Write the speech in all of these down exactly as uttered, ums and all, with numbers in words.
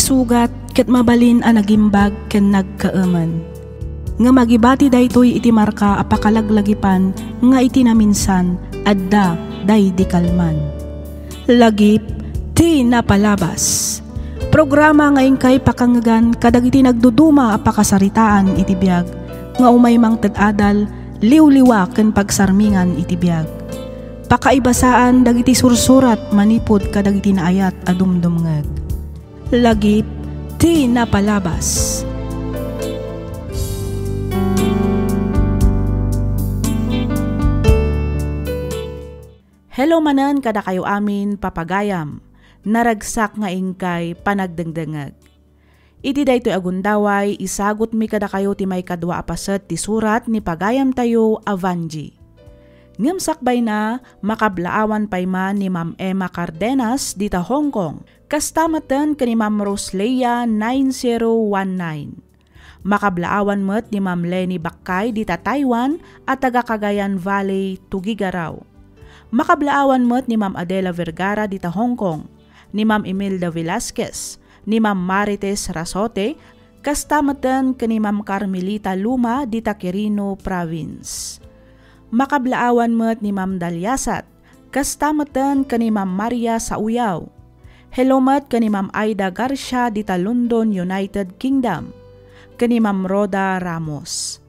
sugat ket mabalin a nagimbag ken nagkaemen. Ngem agibati daytoy iti marka a pakalaglagipan nga iti naminsan, adda daydi kalman. Lagip ti napalabas. Programa nga inkay pakangegan kadagiti nagduduma a pakasaritaan iti biag nga umay mangted adal, liwliwa ken pagsarmingan iti biag. Pakaibasaan dagiti sursurat manipud kadagiti naayat a dumdumngeg. Lagip ti napalabas. Hello manen kadakayo amin, papagayam. Naragsak nga inkay panagdengdengngeg. Iti daytoy a gundaway, isagutmi kadakayo ti maikadua a paset ti surat ni pagayamtayo a Vanji. Ngem sakbayna, makablaawan pay man ni Ma'am Emma Cardenas dita Hong Kong, kasta metten ken ni Ma'am Rosleia nine zero one nine. Makablaawan met ni Ma'am Leni Bakkay dita Taiwan a taga Cagayan Valley, Tuguegarao. Makablaawan met ni Ma'am Adela Vergara dita Hong Kong, ni Ma'am Imelda Velasquez, ni Ma'am Marites Rasote, kasta metten ken ni Ma'am Carmelita Luma dita Quirino Province. Makablaawan met ni Ma'am Daliasat, kasta metten ken ni Ma'am Maria Sauyaw. Hello met ken ni Ma'am Aida Garcia dita London, United Kingdom, ken ni Ma'am Rhoda Ramos.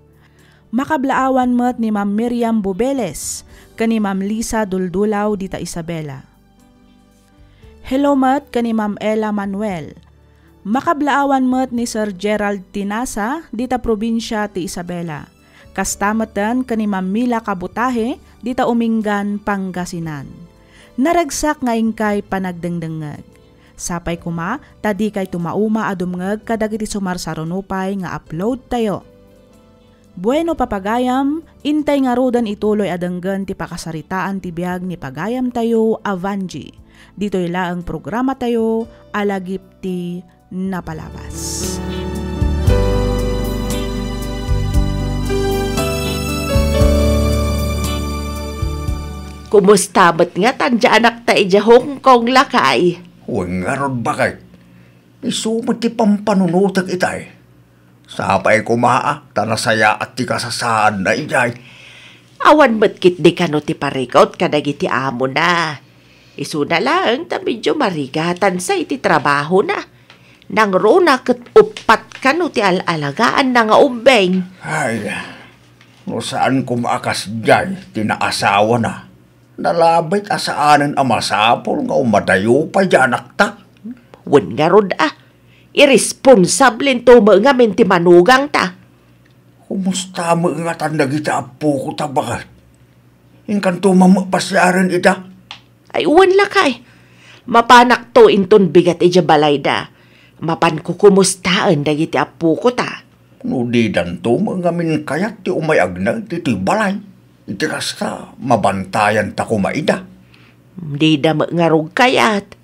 Makablaawan met ni Ma'am Miriam Bubeles ken ni Ma'am Lisa Duldulaw dita Isabela. Hello met ken ni Ma'am Ella Manuel. Makablaawan met ni Sir Gerald Tinasa dita probinsia ti Isabela. Kasta metten ken ni Ma'am Mila Kabutahe dita Umingan, Pangasinan. Naragsak nga inkay panagdengdengngeg. Sapay koma ta dikayto mauma a dumngeg kadagiti sumarsaruno pay nga upload tayo. Bueno, papagayam, intay ngaruden ituloy a denggen ti pakasaritaan ti biag ni pagayamtayo a Vanji. Ditoy laeng programatayo a Lagip ti Napalabas. Kumusta met ngatan ti anakta idiay Hong Kong, lakay? Wen ngarud, baket. Isu met ti pampanunotek itay. Sapay koma a ta nasayaat ti kasasaadna idiay. Awan met ketdi kano ti parikut kadagiti amona. Isuna laeng ta medio marigatansa iti trabahona. Nangruna ket uppat kano ti al-alagaanna nga ubbing. Ay, no saan koma a kasdiay ti naasawana. Nalabit a saanen a masapul nga umadayo pay diay anakta. Wen ngarud a, iresponsablento met ngamin ti manugangta. Kumusta met ngatan dagiti appokota, baket? Inkanto met pasiaren ida? Ay, wen, lakay. Mapanakto inton bigat idiay balayda. Mapanko kumustaen dagiti appokota. No didanto met ngamin kayat ti umay agna ditoy balay. Iti kasta, mabantayanta koma ida. Dida met ngarud kayat.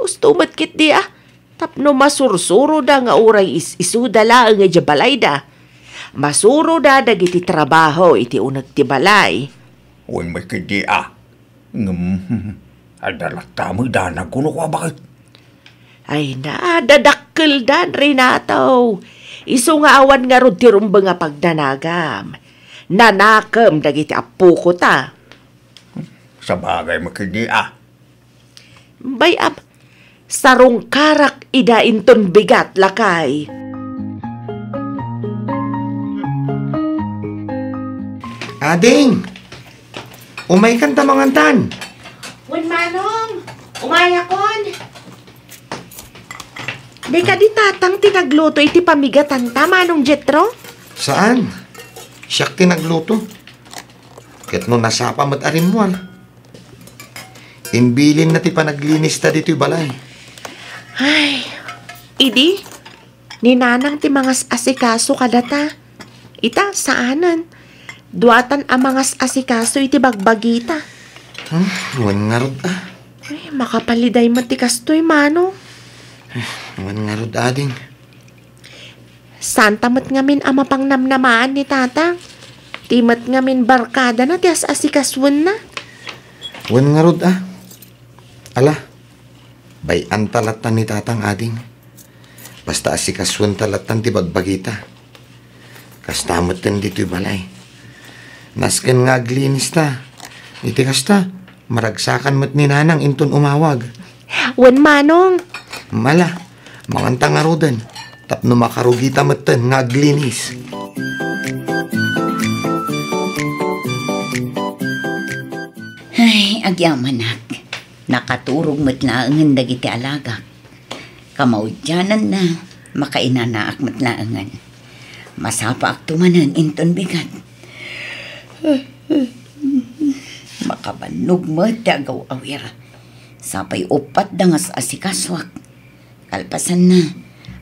Usto met ketdi a, tapno masursuroda nga uray is-isuda laeng idiay balayda. Masuroda dagiti trabaho iti uneg ti balay. Wen met ketdi a. Ngem, adda latta met danag kuno, kua, baket? Ay na, dadakkeldan, Renato. Isu nga awan ngarud ti rumbeng a pagdanagam. Nanakem dagiti appokota. Sabagay met ketdi a. Bay-am, sarungkarak ida inton bigat, lakay. Ading! Umaykan ta mangantan. Wen, Manong, umayakon. Di kadi tatang ti nagluto iti pamigatanta, Manong Jetro? Saan? Siak ti nagluto. Ket no nasapa met a rimmuar. Imbilinna ti panaglinista ditoy balay. Ay, idi, ni Nanang ti mangas-asikaso kadata. Ita, saanen. Duatan a mangas-asikaso iti bagbagita. Hmm, wen ngarud a. Ay, makapaliday met ti kastoy, Manong. Wen ngarud, Ading. Santa met ngamin a mapangnamnamaan ni Tatang. Ti met ngamin barkadana ti as-asikasuenna. Wen ngarud a. Ala, bay-anta latta ni Tatang, Ading. Basta asikasuenta lattan ti bagbagita. Kasta metten ditoy balay. Nasken nga aglinista. Iti kasta, maragsakan met ni Nanang inton umawag. Wen, Manong. Ala, manganta ngaruden tapno makarugita metten nga aglinis. Ay, agyamanak. Nakaturog met laengen dagiti alagak. Kamaudiananna, makainanaak met laengen. Masapaakto manen inton bigat. Makabannog met ti agaw-awir. Sapay uppat da nga as-asikasuak. Kalpasanna,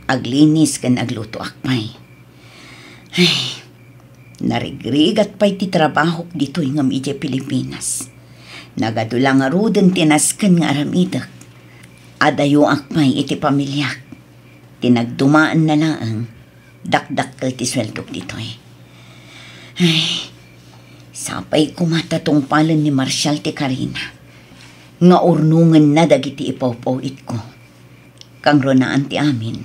aglinis ken aglutoak pay. Ay, narigrigat pay ti trabahok ditoy ngem idiay Pilipinas. Nagadu la ngaruden ti nasken nga aramidek. Adayoak pay iti pamiliak. Ti nagdumaenna laeng, dakdakkel ti sueldok ditoy. Ay, sapay koma ta tungpalen ni Marshall ti karina nga urnongenna dagiti ipawpaw-itko. Kangrunaan ti amin,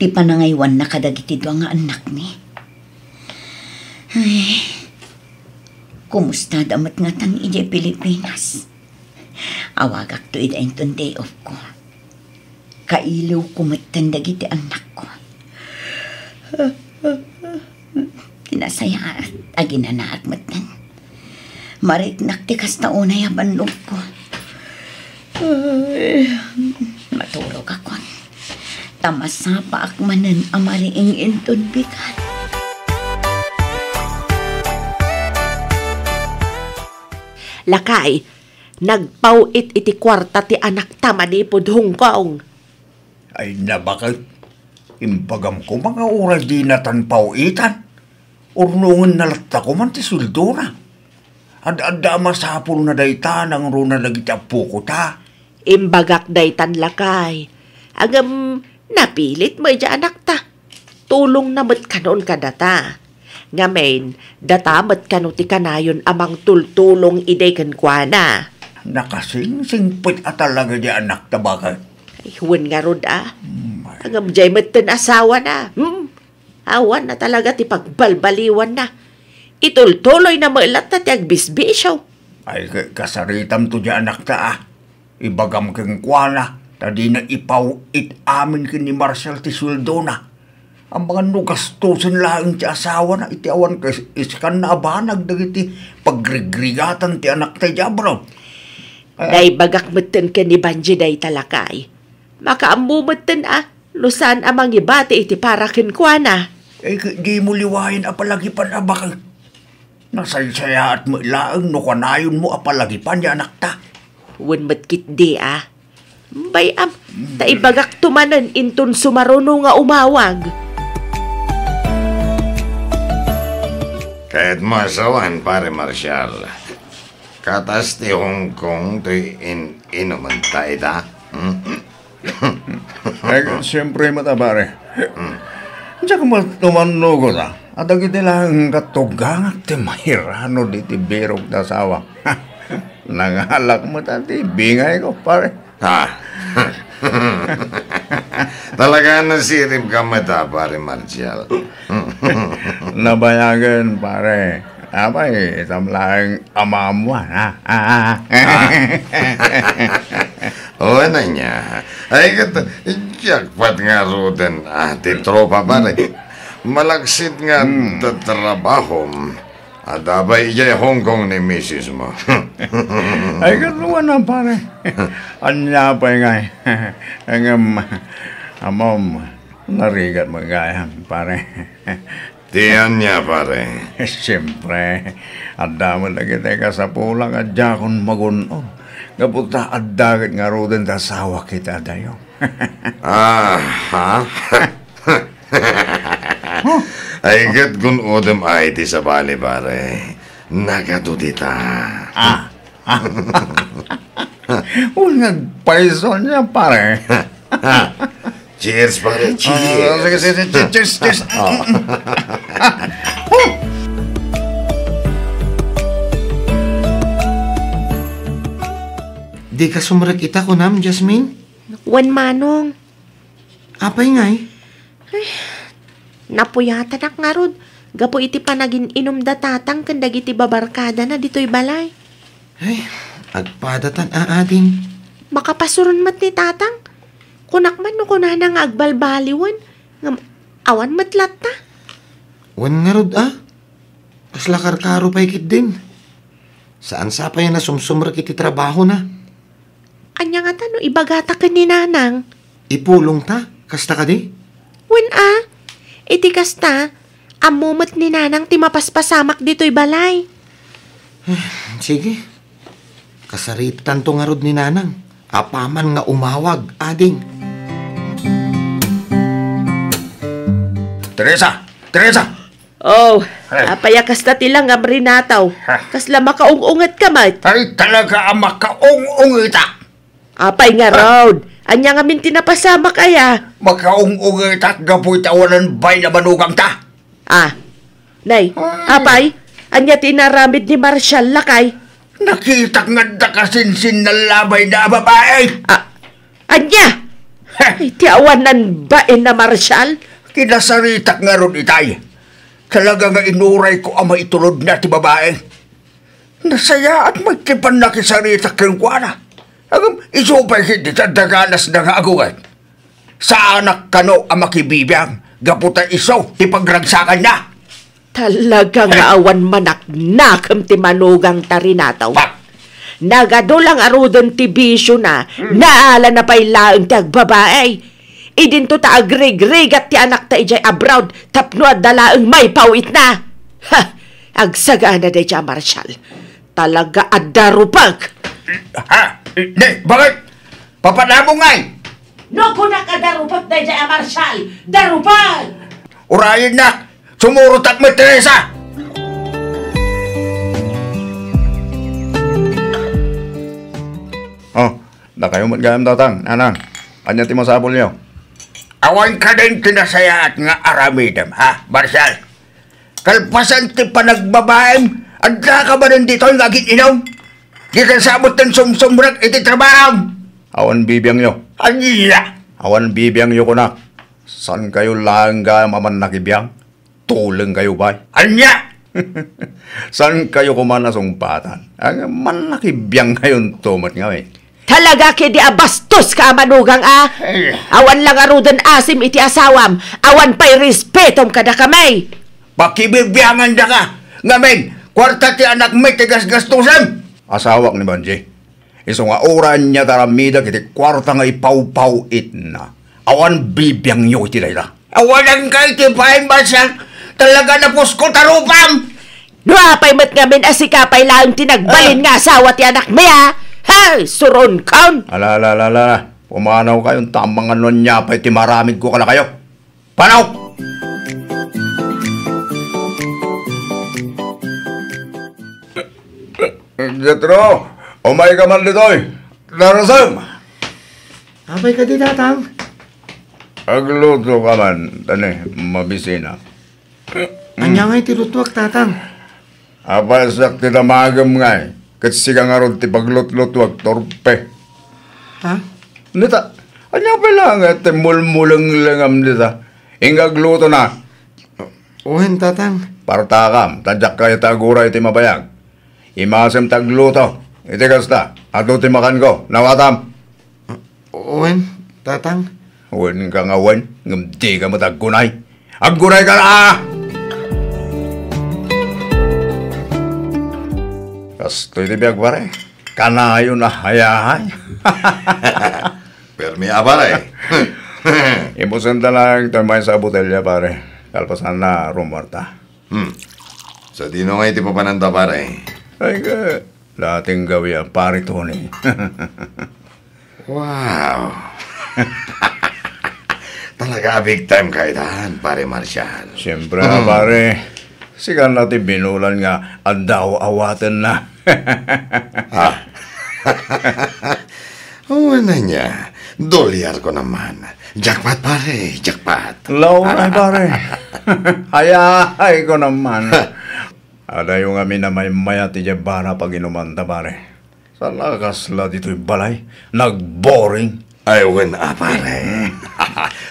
ti panangaywanna kadagiti dua nga annakmi. Ay, kumustada met ngatan idiay Pilipinas? Awagakto ida inton day off ko. Kailiwko metten dagiti annakko. Ti nasayaat, aginanaak metten. Mariknak ti kasta unay a bannogko. Ay, maturogakon. Ta masapaak manen a mariing inton bigat. Lakay, nagpaw-it iti kuarta ti anakta manipud Hong Kong. Ay, nabaket. Imbagam koma nga uray dinatan paw-itan, urnongenna latta koman ti sueldona. Ad-adda a masapulna dayta nangruna dagiti appoko ta. Imbagak daytan, lakay. Ngem napilit met idiay anakta. Tulongna met kanon kadata. Ngamin, data met kano ti kanayon a mangtultulong idi kenkuana. Nakasingsingpet a talaga diay anakta, baket. Ay, wen ngarud a. Mm. Ngem diay metten asawana. Hmm? Awan na talaga ti pagbalbaliwanna. Itultuloyna met latta ti agbisbisio. Ay, ka-, kasaritamto diay anakta a. Ibagam kenkuana, ta dina ipaw-it amin ken ni Marshall ti sueldona. Amangan no gastosen laeng ti asawana iti awan kas-, iskanna a banag dagiti pagrigrigatan ti anakta idiay abroad. Ah. Naibagak metten ken ni Banji dayta, lakay. Makaammo metten a no saan a mangibati iti para kenkuana. Eh, dimo liwayen a palagipan a baket. Nasaysayaat met laeng no kanayonmo a palagipan diay anakta. Wen met ketdi a. Bay-am, ta ibagakto manen inton sumaruno nga umawag. Kayatmo a sawen, Pare Marshall. Katas ti Hong Kong ti in-, inumenta ita? Hmm? Ay, siyempre met a, pare. Hmm. Diak met umannugot a, a dagiti laeng katugangak ti mairanod iti birok ti asawak. Nangalak met a ti bingayko, pare. Ha? Talaga nasiribka met a, Pare Marshall. Nabayagen, pare. Apay, itam laeng a maammuan, ha? Ah. O, ania? Ay, ket, jackpot ngaruden, ah, ti tropa, pare. Malaksid nga Hmm. tatrabahom. Adda pay idiay Hong Kong ni misismo. Ay, ket wen a, pare. Ania pay ngay? Ngem, ammom, narigat met gayam, pare. Ti ania, pare? Siyempre, adda met dagiti kasapulan a diakon magun-od. Gapu ta adda ket ngaruden ti asawak iti adayo. Aha. Ay, ket gun-odem ay ti sabali, pare. Nagadu dita. Ah. Ah. Uy, nagpaiso niya, pare. Cheers, pare. Ah, cheers. Sige, sige, sige. Cheers, cheers. Ah. Dika sumrek ita, kunam, Jasmine? Wen, Manong. Apay ngay? Napuyatanak ngarud gapu iti panagin-inum da tatang ken dagiti babarkadana ditoy balay. Ay, agpadatan a ading. Makapasuron met ni tatang. Kunak man no kunana nga agbalbaliwen, ngem awan met latta. Wen ngarud a? Kasla karkaro pay ketdin. Saan sa pay a nasumsumrek iti trabahona. Ania ngata no ibagata ken ni nanang? Ipulongta, kasta kadi? Wen a, iti kasta, ammo met ni nanang ti mapaspasamak ditoy balay. Sige, kasaritanto ngarud ni nanang. Apaman nga umawag, ading. Teresa! Teresa! Oh, ay. Apay a kasta ti langam, Renato? Ha? Kasla makaung-unget ka met? Ay, talaga a makaung-ungetak. Apay ngarud? Ania ngamin ti napasamak aya? Makaung-ungetak gapu iti awanan bain a manugangta. Ah, nay, ay. Apay, ania ti inaramid ni Marshall, lakay? Nakitak nga adda kasinsinna labay na a babae. Ah, ania? Heh. Ay, ti awanan bain a Marshall? Kinasaritak ngarud itay. Talaga nga inuray ko a maitulod na ti babae. Nasayaat met ti pannakisaritak kenkuana. Ngem isu pay ketdi ti adda ganasna nga agunget. Saanak kano a makibibiang gapu ta isu ti pagragsakanna. Talaga nga awan manaknakem ti manugangta, Renato. Pak! Nagadu la ngaruden ti bisiona, hmm, naalana pay laeng ti agbabae. Idinto ta agrigrigat ti anakta idiay abroad tapno adda laeng maipawitna. Ha! Agsagana daydiay a Marshall. Talaga a darupek! Ha? Ne, bakit? Papanamong ngay? No kunak a darupek daydiay a Marshall, darupek! Urayennak, sumurotak met, Teresa! Oh, dakayo met gayam, Tatang, Nanang. Ania ti masapulyo? Awan kadin ti nasayaat nga aramidem, ha, Marshall? Kalpasan ti panagbabaem, adda ka manen ditoy nga agin-inum? Di ka sabot ten sumsumrek iti trabaho. Awan bibiangyo. Ania? Awan bibiangyo, kunak. Saan kayo laeng gayam a mannakibiang? Tuleng kayo, bay. Ania? Saan kayo koma nasungpatan? Ang mannakibiangkayon to met ngamin. Talaga ketdi a bastos ka a manugang a? Ay. Awan la ngaruden asim iti asawam, awan pay respetom kadakami. Pakibibiangan daka, ngamin, kuarta ti anakmi ti gasgastusem. Asawak ni Banji. Isu nga uray ania ti aramidek iti kuarta nga ipawpawitna. Awan bibiangyo iti dayta. Awanan ka iti paimbasak. Talaga napusko ta rupam. No apay met ngamin a sika pay laeng ti nagbalin, ah, nga asawa ti anakmi, a? Hay, suronkon! Ala, ala, ala, ala. Pumanaw kayon ta amangan no ania pay ti maramidko kadakayo. Panaw! Jethro, umay ka man ditoy. Darasem! Apay kadi, Tatang? Agluto ka man, tani, mabisina. Ania ngay ti lutuak, Tatang? Apay, siak ti damagem ngay, ket sika ngarud ti paglutlutuak, torpe. Ha? Nita, ania pay la nga ti mulmulenglengam dita? Inka agluto na. Wen, Tatang. Partakam, ta diak kayat aguray ti mabayag. Imasem ta agluto. Iti kasta, adu ti makanko. Nawatam. Wen, Tatang. Wen ka nga wen, ngem di ka met aggunay. Aggunay ka la! Kastoy ti biag, pare. Kanayon a hayahay. Permi a, pare. Imusen ta lang ti maysa a botelya, pare. Kalpasanna, rumuarta. Hmm. Sadino ngay ti papananta, pare? Ay, ka, dating gawi a pare Tony. Wow! Talaga a big time ka itan, pare Marshall. Siyempre, hmm, pare. Sika na ti binulan nga adda awatenna. Ah. Wen ania, dolyarko naman. Jackpot, pare, jackpot. Launay, pare. Hayahay ko naman. Adayo ngamin a maymayat idiay bar a paginumanta, pare. Saan a kasla ditoy balay? Nagboring. Ay, wen a, pare.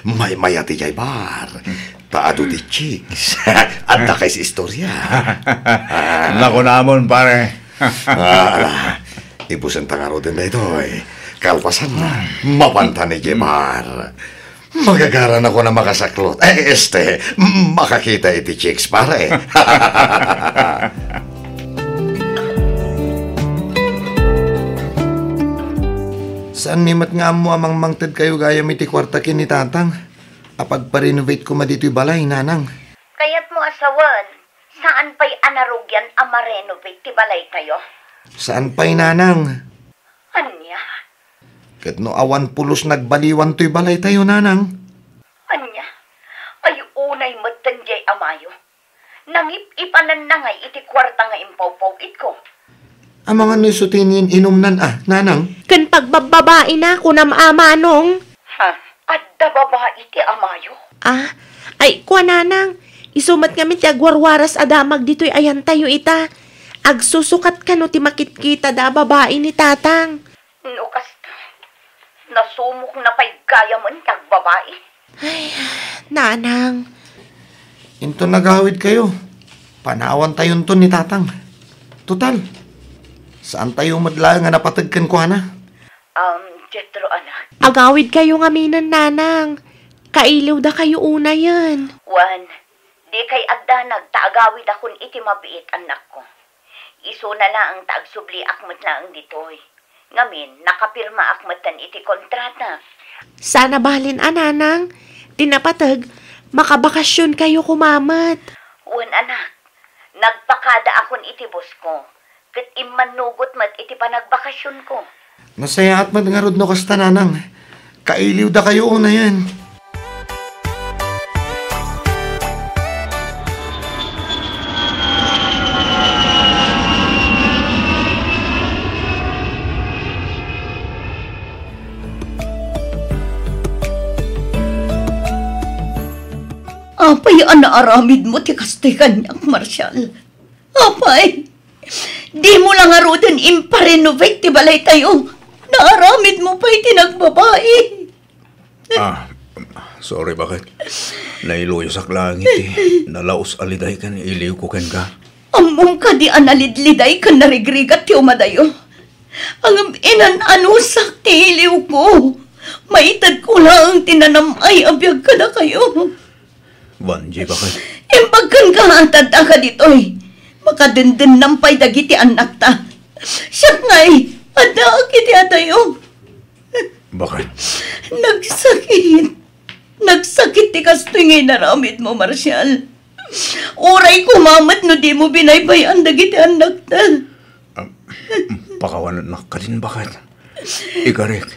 Maymayat idiay bar. Ta adu ti chicks. Adda kay istorya. Nakunamon, pare. Ah, ala. Ibusenta ngaruden daytoy. Kalpasan, mapantan idiay bar. Magagaran ako na makasaklot. Eh, este, makakita iti chicks, pare. Saan mi met nga ammo a mangmangted kayo gayam iti kuarta ken ni Tatang a pagpa-renovate koma ditoy balay, Nanang. Kayatmo a sawen, saan pay a narugian a ma-renovate ti balaytayo? Saan pay, Nanang? Ania? Ket no awan pulos nagbaliwan toy balaytayo, Nanang? Ania? Ay, unay metten diay amayo. Nangip-ipananna ngay iti kuarta nga impawpaw-itko. Amangan no isu ti inin-inumnan a, Nanang? Ken pagbabbabaina, kunam a, Manong. Ha? Adda babai ti amayo? Ah, ay, kua, Nanang. Isu met ngamin ti agwarwaras a damag ditoy ayantayo ita. Agsusukat kano ti makitkitada a babai ni Tatang. No kasta, nasumokna pay gayamen ti agbabai. Ay, Nanang. Inton nagawid kayo, panawantayonton ni Tatang. Total, saantayo met laeng a napateg kenkuana. Um, Jethro, anak. Agawid kayo ngaminen, Nanang. Kailiwda kayo unayen. Wen, di kay agdanag ta agawidakon iti mabiit, annakko. Isuna laeng ta agsubliak met laeng ditoy. Ngamin, nakapirmaak metten iti kontrata. Saan a balin a, Nanang, ti napateg, makabakasionkayo koma met. Wen, anak, nagpakadaakon iti bosko, ket immannugot met iti panagbakasionko. Nasayaat met ngarud no kasta, Nanang. Kailiwda kayo unayen. Apay a naaramidmo ti kastoy kaniak, Marshall? Apay, dimo la ngaruden imparenovate ti balaytayo. Naaramidmo pay ti nagbabai. Ah, sorry, baket. Nailuyosak laeng iti nalaus a liday ken iliwko kenka. Ammom kadi a nalidliday ken narigrigat ti umadayo? Ngem inan-anusak ti iliwko. Maitedko laeng ti nanam-ay a biag kadakayo. Vangie, baket. Imbag kenka, adda ka ditoy. Makadendennam pay dagiti annakta. Siak ngay, addaak iti adayo. Baket. Nagsakit. Nagsakit ti kastoy nga inaramidmo, Marshall. Uray koma met no dimo binaybay-an dagiti annakta. Ah, pakawanennak kadin, baket. Ikarik,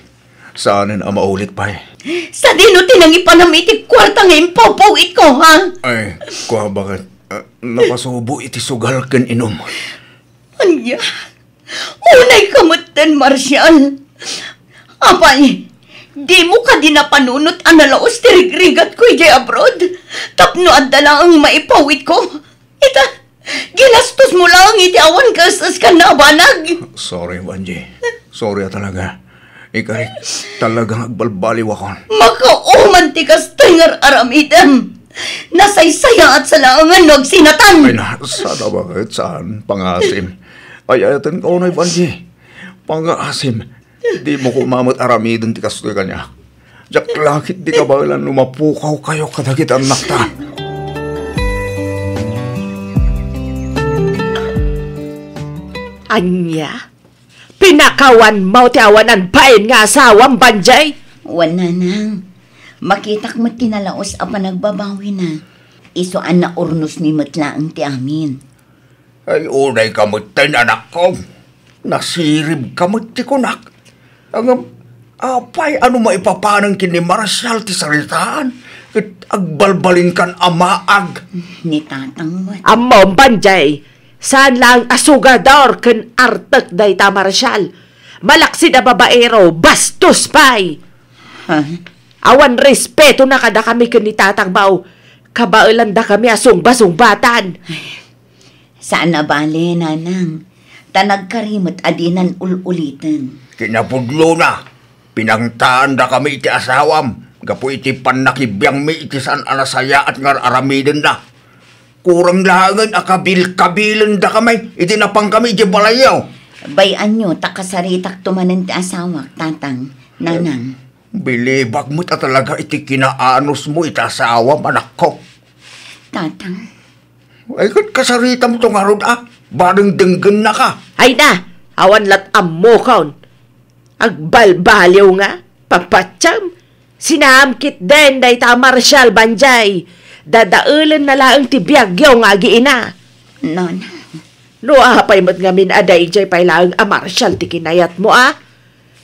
saanen a maulit pay. Sadino ti nangipanam iti kuarta nga impawpaw-itko, ha? Ay, kua, baket. Ah, napasubo iti sugal ken inum. Ania? Unayka metten, Marshall. Apay, dimo kadi napanunot a nalaus ti rigrigatko idiay abroad tapno adda laeng maipawitko? Ita, ginastosmo laeng iti awan kaes-eskanna a banag. Sorry, Vangie. Sorry a talaga. Ikarik, talagang agbalbaliwakon. Makauman ti kastoy nga ar-aramidem. Nasaysayaat sa laengen no agsinatan. Ay na, sada, baket saan? Pangaasim. Ay-ayatenka unay, Vangie. Pangaasim. Dimo koma met aramiden ti kastoy kaniak. Diak la ketdi kabaelan no mapukawkayo kadagiti annakta. Ania? Pinakawanmo ti awanan bain nga asawam, Vangie? Wen, Nanang. Makitak met ti nalaus a panagbabawina. Isu a naurnosmi met laeng ti amin. Ay, unayka metten, anakko. Nasiribka met ti kunak. Ngem, apay a no maipapanen ken ni Marshall ti saritaan ket agbalbalinkan a maag? Ni Tatang met. Ammom, Vangie, saan laeng a sugador ken artek dayta, Marshall. Malaksid a babaero, bastos pay. Ha? Awan respetona kadakami ken ni Tatang Bao. Kabaelandakami a sungbasungbatan. Ay, saan a bale, Nanang. Ta nagkari met a dinan ul-uliten. Kinapudlona, Pinangtaandakami iti asawam gapu iti pannakibiangmi iti saan a nasayaat nga ar-aramidenna. Kurang laengen a kabilkabilendakami idi napangkami idiay balayyo. Bay-anyo ta kasaritakto manen ti asawak, Tatang, Nanang. Bilibak met a talaga iti kinaanusmo iti asawam, anakko. Tatang. Ay, ket kasaritamto ngarud a, bareng denggennaka. Ay na, awan lat ammokon. Agbalbaliw nga, papatiam. Sinaam ketdin dayta a Marshal, Banjay. Dadaelenna laeng ti biagyo nga agiina. Nanang. No apay met ngamin a daydiay pay laeng a Marshal ti kinayatmo, a?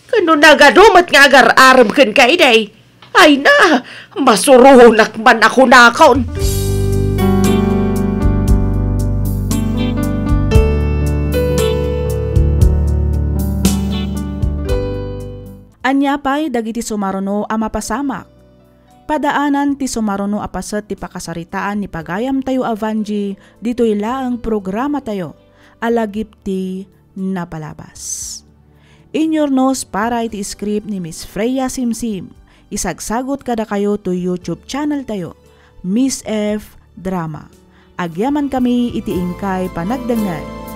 Ken no nagadu met nga agar-arem kenka idi, ay na, masuronak man a kunakon. Ania pay dagiti sumaruno a mapasamak? Padaanan ti sumaruno a paset ti pakasaritaan ni pagayamtayo a Vangie ditoy laeng programatayo a Lagip ti Napalabas. Inyurnos para iti script ni Miss Freya Simsim. Isagsagut kadakayo to YouTube channel tayo, Miss F Drama. Agyamankami iti inkay panagdengngeg.